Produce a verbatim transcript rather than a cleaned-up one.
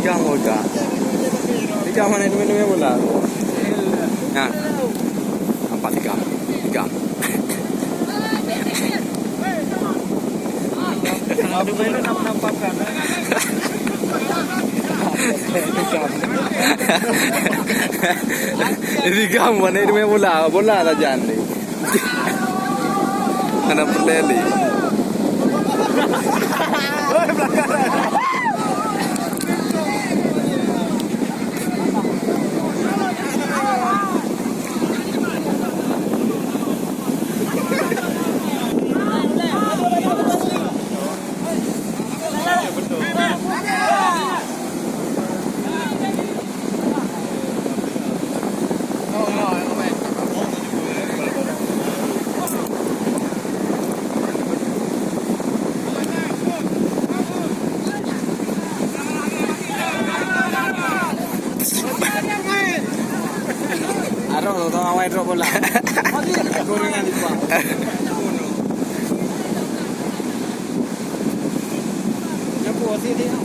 Tiga bola. Tiga mana itu, mana bola? Nah. Nampak tiga. Tiga. Tiga mana itu, mana bola? Bola lah jangan ni. Hana peureulèe lé. Arok tu, tu awai drop bola. Gorengan di bawah. Nyapu wasit dia.